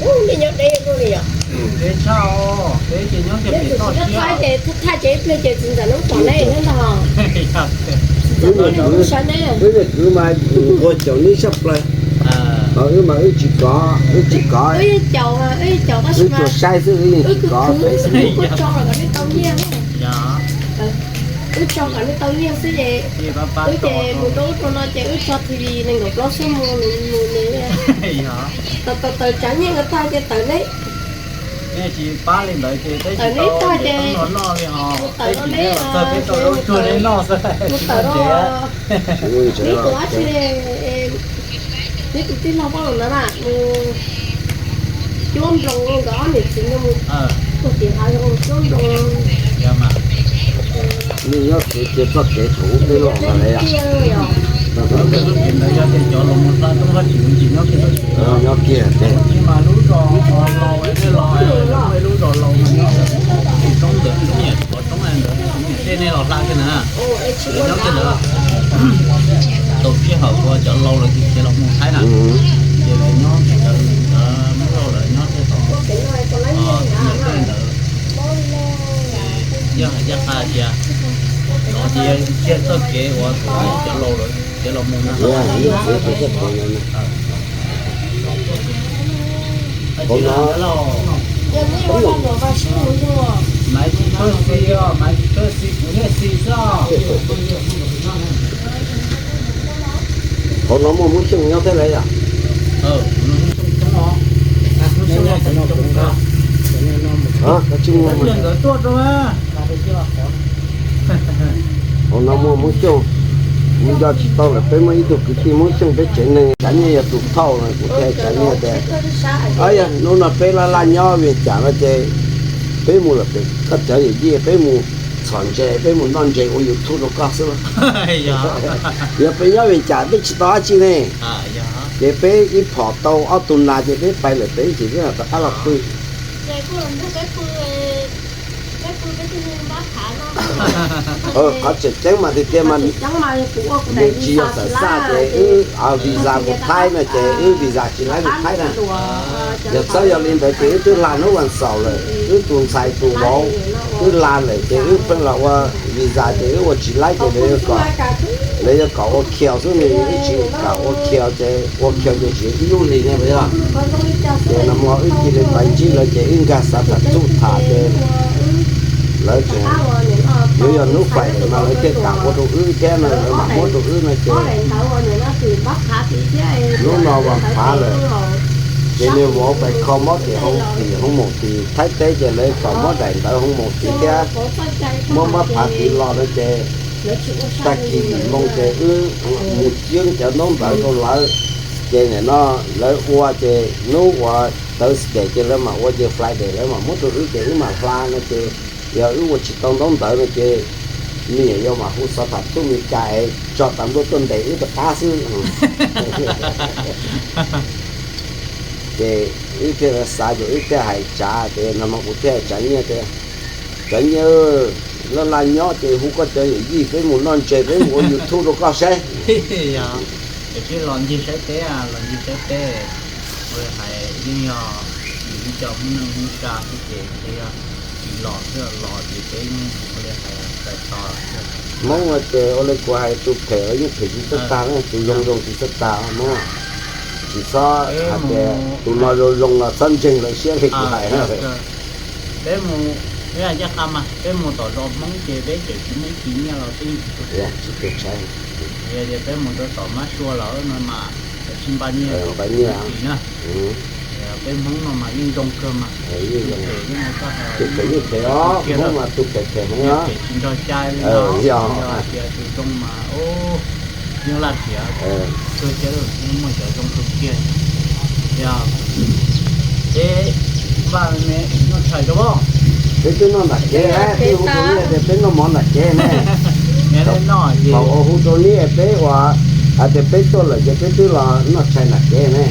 Ua li nyob deb luaj li yom. Deb tshaj, deb ces nyob kiag pem toj siab. Thaij ces thaij ces ib pliag ces txiv ntxawm Noob pom neb thiab ntag. Txiv ntxawm Noob neb kuj saib neb. Wb niag kwv mas nquag caum neb tshaj plaws. Ho wb mas wb tsis kov, wb tsis kov. Wb yeej caum, wb yeej caum tab sis mas wb tsuas saib xwb, wb yeej tsis kov. Wb kuj tso kom neb tau nyiaj, wb tso kom neb tau nyiaj xwb ces wb ces mus rau ub rau no ces wb tso T V nees nkaum plaub xuab moos mus nws tawm tawm tsav nyiaj nkawd tag ces tawm neb. Nej tsis pab li ntawd ces tawm neb tag ces mus tawm no neb, mus tawm no neb tus dab tsi, neb tus tij laug Paj Loos ntawd na mus cuab nploos nkawd ob niam txiv no mus ua tim hav zoov cuab nploos. Nej nyob kev cia txoj kev thaum ub peb los mas lawm. Nyob kiag ces lub zos laus, lub zos laus, roob ntawd, roob niam qhuav roob ntawd, tej nej los hla kiag ntawd na. Lawv nyob kiag ntawd. Tau sij hawm uas cov laus lawv tiv kev los mus Thaib na, ces lawv nyob ntawd, lawv Hmoob Lauj lawv nyob thiab tau. Tej ntawd, yog hais ncaj qha tias, no ces yog kiag txoj kev uas cov laus lawv tiv kev los mus na. Hauv no, Maiv tsis tshua xis, Maiv tsis tshua xis, kuv thiaj xis xwb. Hauv no muaj Hmoob Xyooj nyob thiab lawm yom? Hauv no muaj Hmoob Xyooj, kuv nco tsis tau lawm, peb muaj ib tug kwv tij Hmoob Xyooj peb tsev neeg, Tsav Nyiaj yog tus thauj no, kuv thiaj Tsav Nyiaj tias, yog hnub no peb laj laj nyob Vias Cas no ces peb mus lawm pem koj cov yawm yij, peb mus txhom ntses, peb mus noj ntses ua YouTube rau koj xwb lauj. Yog peb nyob Vias Cas twb tsis tau dab tsi ne, ces peb ib phom tau ob tug nas ces peb pais lawm pem ib chim peb mam rov qab los pw. Qhov tseem ceeb mas tiag tiag mas nws tsis yog xav xaj ces wb visa mus Thaib no ces wb visa tsis laib mus Thaib na. Yog txawm yog li ntawd ces wb twb hla hnub vas xaum lawm, wb tus ntxhais tus vauv twb hla lawm ces wb pheej los ua visa ces wb ua tsis laib ces lawv yuav kom, lawv yuav kom ua khiaus xwb ne, wb tsis kam ua khiaus ces ua khiaus ces tsis ib lub hlis ne puas yog? Ces no mas wb cia li pais ntsib lawv ces wb nkag xav tham txuj tham ces lawv tseem, yuav yog hnub Friday mas lawv thiaj kam ua rau wb thiab no, lawv mam muab rau wb no ces hnub no vas phav lawm. Ces nws vauv pais kho mob tim hoo tim hoo maum tim Thaib teb ces lawv kom mob daim ntawv hoo maum tim thiab muab mob phav tim los no ces tag kis yim moo ces wb mus yeeb cov ntaub ntawv rau lawv. Ces nim no lawv ua ces hnub uas Thursday ces lawv mam ua, ces Friday lawv mam muab rau wb ces wb mam hla no ces yog wb ua tsis tau ntaub ntawv no ces nws yuav mam hu xov tham txuj Meskas es tso tas nplua tuaj ntes wb rov qab xwb. Ces wb thiaj xav ces wb thiaj hais Tsav tias, no mas kuv thiaj hais Tsav Nyiaj tias, Tsav Nyiaj, laj laj nyob ces hu koj cov yawm yij peb mus noj ntses peb mus ua YouTube rau koj saib. Ces peb los ncig saib teb, los ncig saib teb, ua li hais yeej yog yus ib co Hmoob neej Hmoob tsa xwb ces peb yog tsis los xwb, los ces peb yeej ua li hais txais tos xwb. Hmoob no ces ua li kuv hais, tus phem los yeej phem tsis txawj tag na, tus zoo zoo tsis txawj tag Hmoob. Tsis txhob hais tias tus no zoo zoo los txhob ntseeg lawv siab li kuv hais na. Peb mus, peb ncaj qha mas peb mus tom zos Hmoob ces peb tseem tsis muaj ib kis nyiaj los peb yeej tsis tu, tsis tu tshais. Yog tias peb mus rau tom Mab Sua lawm no mas tsis npaj nyiaj, npaj nyiaj na. Peb Hmoob no mas yeej zoo kawg mas. Tus phem yeej phem os, Hmoob mas tus phem phem heev os. Phem tsis nrog cai li os, yog tias tus zoo mas yeej laj tiag, kawg thiab, yeej muaj cov zoo kawg kiag. Yog peb npaj me noj tshais rau vos. Peb twb noj nram kev, peb hu rau nej tias peb noj mov nram kev ne. Thaum uas hu rau nej peb ua hais tias peb tuaj lawm ces peb twb los noj tshais nram kev ne.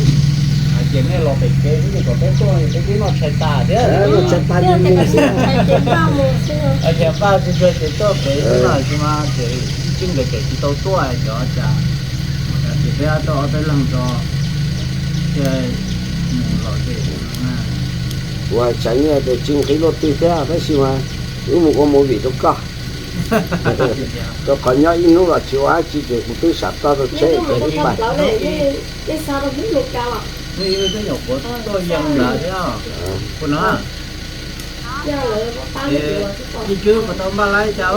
Ces nej los pem kev xwb ces kom peb tuaj ces peb twb noj tshais tas thiab. Noj tshais tas ces mus xwb. Tias npaj tsis tshua ces tuaj pem xwb no tsis mas ces ib txhij nkawd tseem tsis tau tuaj cov cas. Tau ob peb leeg tso, ces mus los ces ua tshav nyiaj ces tsis nqis luaj twg thiab tab sis mas wb mus ua movie rau koj. Rau qhov nyob ib hnub los tsis ua dab tsi ces kuv twb sam toj rau tsheb ces ib pais. Ua no, ib cwb puas tau npaj laib cas?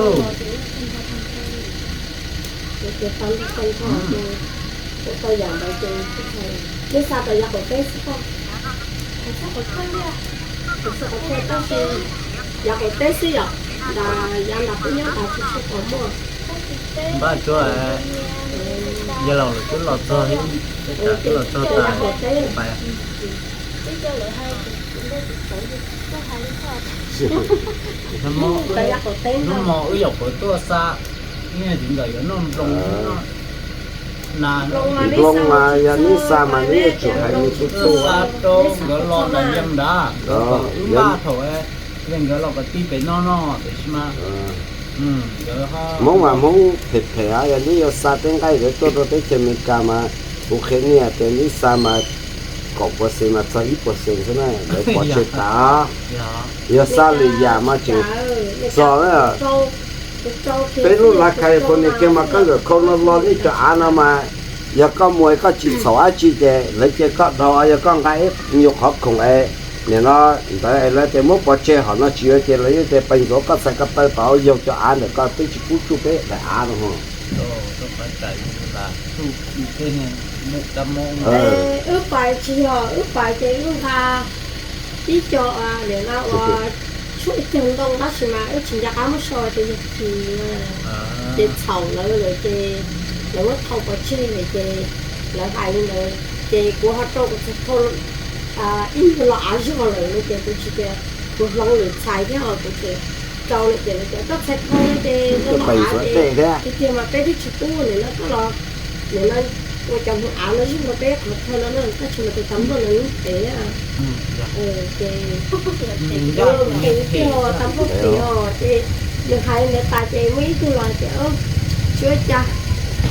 Yav qaum teb xwb yom, nram yav nram peb nyob nram tsis tshua pom muaj. Npaj tsuag, yog laus lawm twb los txog, twb los txog tas pais. Hnub hmo wb yaum qhuav tuaj xa, ib txiv ntxawm yuav noj nploos, noj nas. Nploos mas yog neb xa mas neb yuav tsum hais nws tus tus xa rau nkawd los nram yees nrad, wb npaj thaum nkawd los kom tij pem no no tiam sis mas Hmoob mas Hmoob phem phem, yog neb yuav xa tej nqaij ntawd tuaj rau teb chaws Amelikas mas kuv qhia nej tias neb xa mas kaum percent mas txog ib percent xwb na, lawv pov tseg tas. Yog xa lwm yam mas tseem txog na. Peb lub lav California kiag mas koj nkawm khau no los nej cov av no mas yog koj muag koj tsis txhaum dab tsi ces lawv cia koj dhau, yog koj nqa ib nyuag qhov khoom es nim no ntawd es lawv tias muab pov tseg hom no tsis yuav ces lawv yeej tias pes ntxuav koj txhais ko taw tod yaug cov av ntawm koj, peb tsis pub tsuj peb daim av no. Wb pais tsis yog, wb pais ces wb nqa tib co nim no ua tshuaj cog ntoo tab sis mas wb tsis nco qab muab sau tias yog kis, ces txhaum lawv lawm ces lawv muab thau pov tseg lawm ces lawv hais li ntawd ces kuv ho rau kuv txhais khau ib nyuag lo av zog lawm no ces kuv tsis tias, kuv hloov lwm txhais thiab kuv tsis rau lawm ces lawv tias koj txhais khau no ces lo av ces tiag tiag mas peb twb tsis pub nim no koj los nim no ua cov hmoov av no zog rau peb qhov chaw no na, tab sis mas tus tas npluaj no yeej phem. Ces tas npluaj phem os ces nws hais li ntawd tas ces muaj ib tug los tias tsis ua cas,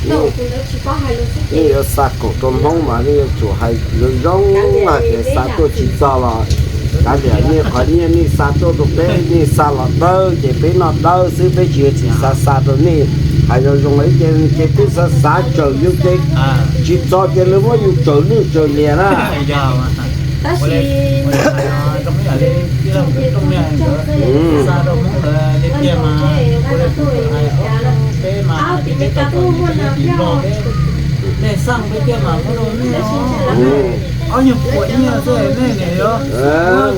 tau tus ntawd tsis paub hais lus xwb ces. Nej yuav xa khoom rau Hmoob mas nej yuav tsum hais zoo zoo hais tias xa tuaj tsis txog los kav liam, nej qhov nyiaj nej xa tuaj rau peb, nej xa los dawb ces peb noj dawb xwb, peb tsis yog txim xa xa rau nej. Hais zoo zoo li ces, ces twb xav xav tsawm yus ces tsis txog ces lawv muab yus tsawm lwj tsawm liam na. Tab sis nej xaj peb tiag mas muab rau nej os. Ob nyuag puas nyiaj xwb nej niam yog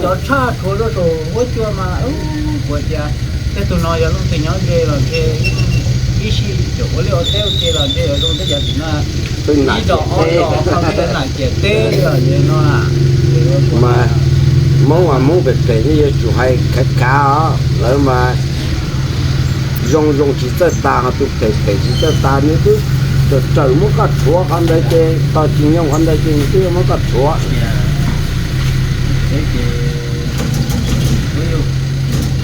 cov tshaj rhuav rau saum huab cua mas kuv tias tej tug no yog leej twg nyob ze los ntshe ib sij tseem ua liaj ua teb ua ke los ntshe yuav zoo tej yav tim no. Ib zos ob zos ho tej nam ciam teb li os no na. Mas Hmoob mas Hmoob phem phem nej yuav tsum hais khav khav os, lawv mas zoo zoo tsis txawj tas, ho tus phem phem tsis txawj tas, nws twb raws muab koj rhuav qhov ntawd ces tog tsis nyoog qhov ntawd ces nws twb yuav muab koj rhuav.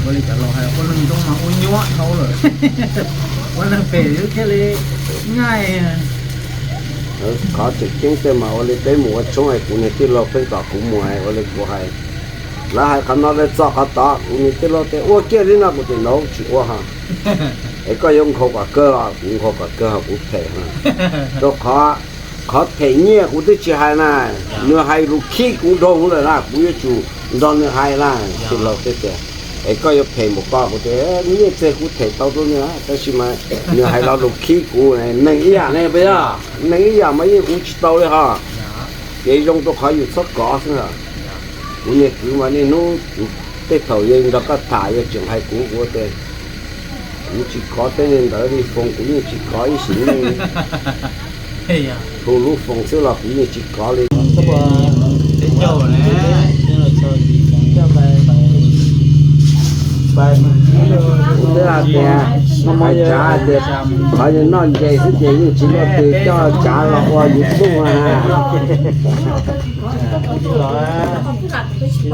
Ua li cov laus hais ua neeg zoo mas ua nyuaj dhau lawm, ua neeg phem xwb thiaj li nyaj. Qhov tseem ceeb tej mas ua li peb mus ua tshoob es kuv niag tij laug pheej kom kuv mus, ua li kuv hais, lawv hais qhov no lawv txog qhov tod, kuv niag tij laug tias ua kiag li no, kuv tias no tsis ua ho. Es koj yuav nkhaus kom kawg los kuv nkhaus kom kawg ho kuv phem ho. Rau qhov, qhov them nyiaj kuv twb tsis hais na, nws hais lus khib kuv dhau lawm na, kuv yuav tsum nrog nws hais na. Tij laug thiaj tias es koj yuav phem npaum ko, kuv tias nyiaj txiag kuv them tau rau nws tab sis mas nws hais lo lus khib kuv. Neeg ib yam ne puas yog? Neeg ib yam mas yeej ua tsis tau li ho. Kev zoo rau qhov yus txhob kov xwb. Kuv niag kwv mas niaj hnub tej thaum yog nrog koj tham yog tseem hais kuv, kuv tias kuv tsis kov tej niag ntawd li, foos kuv yeej tsis kov ib sim neej. Hu lub foos xwb los kuv yeej tsis kov li. Kuv twb hais tias, hais tsav tias qhov yog noj ntses xwb ces yeej tsis muaj twg coj tsav los ua YouTube ha.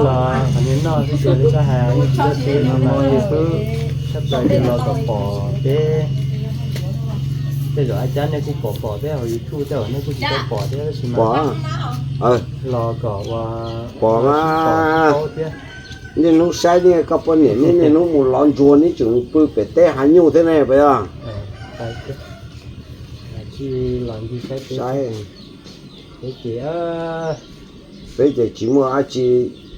Los qhov niag noj xwb ces li koj hais yeej tsis muaj twg los ua YouTube, tshaj plaws yus los kom pom peb. Tej zaum a cab nej kuj pom pom thiab, hauv YouTube tej zaum nej kuj tsis tau pom thiab tab sis mas pom, los kom ua pom mas thiab. Niaj hnub saib nej koj poj niam neb niaj hnub mus lov ntsuag neb tseem mus pw pem teb hav nyuj thiab ne puas yog? Saib, peb ces tsis muaj dab tsi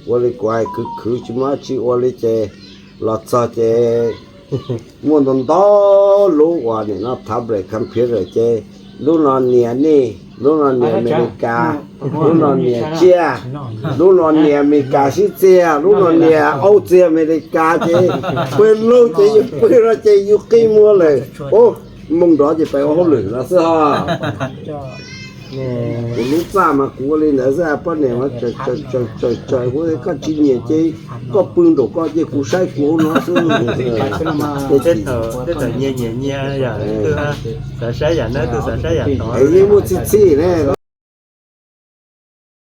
ua li kuv hais, khwv khwv tsis muaj dab tsi ua li ces los txog ces muaj ntau ntau lub uas nim no tablet computer ces lub no nias nej, lub no nias Amelikas, lub no nias tsiaj, lub no nias Amelikas sib txiag, lub no nias aub txiag Amelikas ces pw lug ces yus pw no ces yus qi muag lawm. Ua moo nrov ces peb ua hauj lwm no xwb ho. Kuv lub txaj mas kuv ua li ntawd xwb, poj niam mas tsaws tsaws hu, koj tsis nyiam ces koj pw nraum koj ces kuv saib kuv hauv no xwb. Tej thaum nyias nyias nyias yom, xav saib yam no, xav saib yam tod, yeej muaj txhij txhij ne.